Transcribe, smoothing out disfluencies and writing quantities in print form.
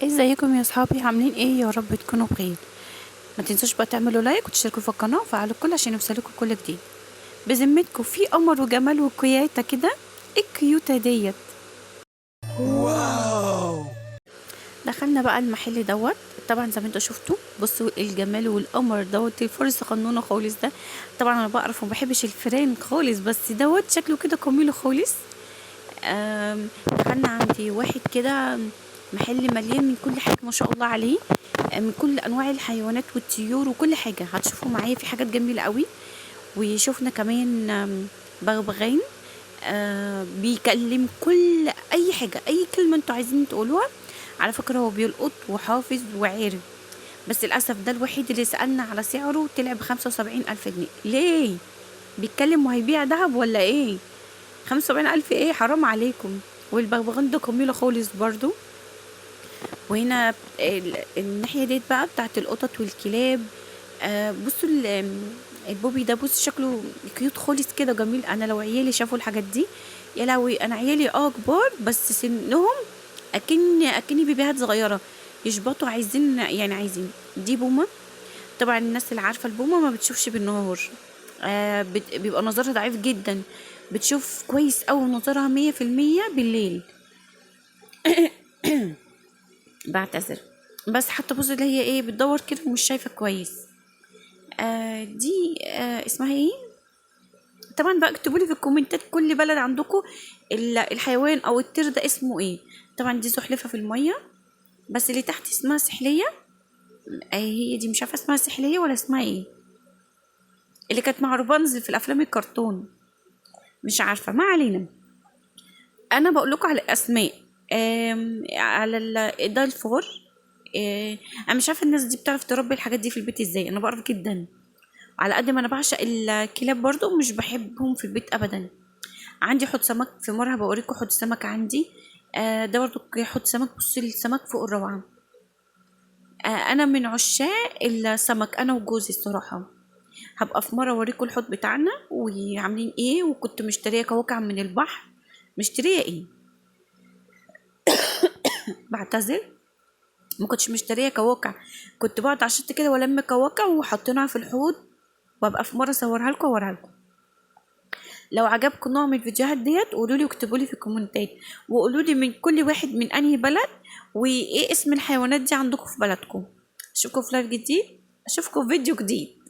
ازيكم يا اصحابي؟ عاملين ايه؟ يا رب تكونوا بخير. ما تنسوش بقى تعملوا like وتشتركوا في القناة وفعلوا الكل عشان يوصلكوا كل جديد. بذمتكم في قمر وجمال وكياته كده، ايه الكيوته ديت؟ wow. دخلنا بقى المحل دوت، طبعا زي ما انتوا شفتوا، بصوا الجمال والقمر دوت، الفار الصغنونه خالص ده. طبعا انا بعرف وما بحبش الفيران خالص، بس دوت شكله كده كميلة خالص. دخلنا عند واحد كده، محل مليان من كل حاجة ما شاء الله عليه، من كل انواع الحيوانات والطيور وكل حاجة. هتشوفوا معايا في حاجات جميلة قوي. وشوفنا كمان بغبغان، بيكلم كل اي حاجة، اي كلمة انتوا عايزين تقولوها. على فكرة هو بيلقط وحافظ وعارف، بس للاسف ده الوحيد اللي سالنا على سعره طلع ب75,000 جنيه. ليه؟ بيتكلم وهيبيع دهب ولا ايه؟ 75,000 ايه؟ حرام عليكم. والبغبغان ده جميلة خالص برضو. وهنا الناحية ديت بقى بتاعت القطط والكلاب. بصوا ال puppy ده، بصوا شكله cute خالص كده جميل. انا لو عيالي شافوا الحاجات دي يا لهوي. انا عيالي كبار بس سنهم اكني بيبيهات صغيرة، يشبطوا، عايزين يعني عايزين. دي بومه. طبعا الناس اللي عارفه البومه ما بتشوفش بالنهار، بيبقى نظرها ضعيف جدا، بتشوف كويس قوي نظرها 100% بالليل. بعتذر بس حتى بصوا اللي هي ايه، بتدور كده ومش شايفه كويس. دي اسمها ايه؟ طبعا بقى اكتبوا لي في الكومنتات كل بلد عندكم الحيوان او الطير ده اسمه ايه. طبعا دي سلحفه في المية، بس اللي تحت اسمها سحليه. هي دي مش عارفه اسمها سحليه ولا اسمها ايه، اللي كانت مع رابنزل في الافلام الكرتون، مش عارفه. ما علينا، انا بقول لكم على الاسماء. على ده الفار. انا مش عارفه الناس دي بتعرف تربي الحاجات دي في البيت ازاي، انا بعرف جدا. على قد ما انا بعشق الكلاب برضو مش بحبهم في البيت ابدا. عندي حوض سمك، في مرة بوريكم حوض سمك عندي. ده برضو حوض سمك، بصوا السمك فوق الروعة. انا من عشاق السمك، انا وجوزي الصراحة. هبقى في مرة اوريكم الحوض بتاعنا وعاملين ايه. وكنت مشتريه كواكع من البحر، مشتريه ايه؟ بعتذر، ما كنتش مشتريه كواكع، كنت بقعد على الشط كده والم كواكع وحطيناها في الحوض، وابقى في مرة اصورها لكم واوريها لكم. لو عجبكم نوع من الفيديوهات ديت قولوا لي واكتبوا لي في الكومنتات، وقولوا لي من كل واحد من انهي بلد وايه اسم الحيوانات دي عندكم في بلدكم. اشوفكم في live جديد، اشوفكم في فيديو جديد.